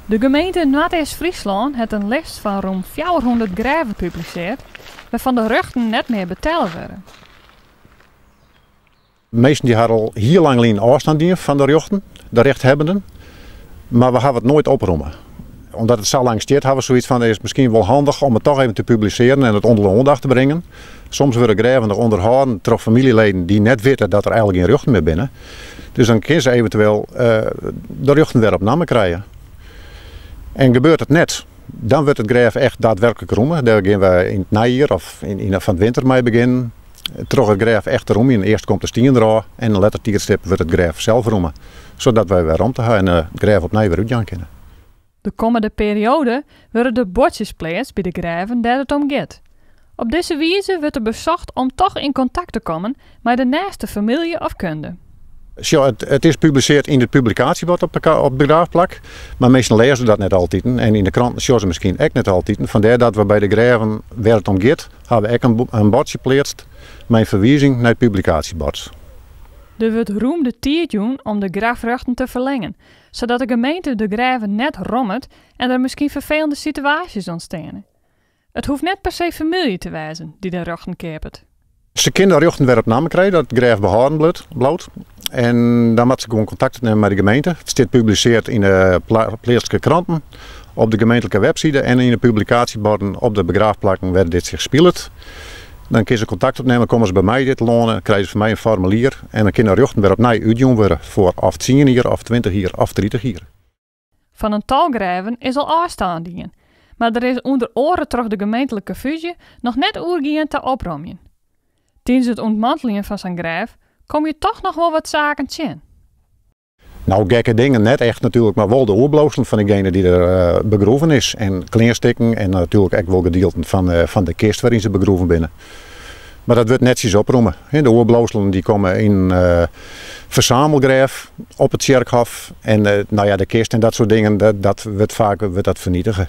De gemeente Noardeast-Fryslân hat in list fan rûn 400 grêven publisearre wêrfan't de rjochten net mear betelle wurde. Minsken dy ha al hiel lang lyn ôfstân dien fan de rjochten, de rechthebbenden, mar we hawwe it noait opromme. Omdat it sa lang stiet, hawwe we soiets fan, is it miskien wol handich om it toch even te publisearjen en it ûnder de oandacht te bringen. Soms wurde grêven noch ûnderhâlden troch famyljeleden dy't net witte dat der eigenlik gjin rjochten mear binne. Dus dan kinne se eventueel de rjochten wer op namme krije. En gebeurt it net, dan wurdt it grêf echt daadwerklik rûme. Dêr gean we yn it neijier of yn fan 't winter mei begjinnen. Troch it grêf echt te rûmjen. Earst komt de stien derôf en in letter tiidstip wurdt it grêf sels rûme. Sadat wy wer romte ha en it grêf opnij wer útjaan kinne. De kommende perioade wurde der buordsjes pleatst by de grêven dêr't it om giet. Op dizze wize wurdt der besocht om toch yn kontakt te kommen mei de nêste famylje of kunde. Sjoch, it is publisearre yn it publikaasjebord op it begraafplak, mar minsken lêze dat net altiten en yn de kranten sjogge se miskien ek net altiten. Fandêr dat we by de grêven wêr't it om giet, hawwe we ek in bordsje pleatst mei in ferwizing nei it publikaasjebord. Der wurdt rûm de tiid jûn om de grafrjochten te ferlingen, sadat de gemeente de grêven net rommet en der miskien ferfelende situaasjes ûntsteane. It hoecht net per se famylje te wêzen dy't de rjochten keapet. Se kinne de rjochten wer op namme krije, dat it grêf behâlden bliuwt. En dan moatte se gewoan kontakt opnimme mei de gemeente. It stiet publisearre yn de pleatslike kranten, op de gemeentlike webside en yn de publikaasjeborden op de begraafplakken wêr't dit sich spilet. Dan kinne se kontakt opnimme, komme se by my telâne, krije se fan my in formulier en dan kinne de rjochten wer opnij útjûn wurde foar of tsien jier of 20 jier of 30 jier. Fan in tal grêven is al ôfstân dien, mar der is ûnder oare troch de gemeentlike fúzje noch net oergien ta opromjen. Tidens it ûntmanteljen fan sa'n grêf komme je toch noch wol wat saken tsjin. No, gekke dingen net echt natuerlik, mar wol de oerbliuwselen fan degene dy't der eh, begroeven is. En kleanstikken en natuerlik ek wol gedielten fan, eh, fan de kist wêryn se begroeven binne. Mar dat wurdt netsjes opromme. De oerbliuwselen dy komme yn uh, fersamelgrêf op it tsjerkhôf. En uh, no ja, de kist en dat soart dingen, dat wurdt faak wurdt dat fernietige.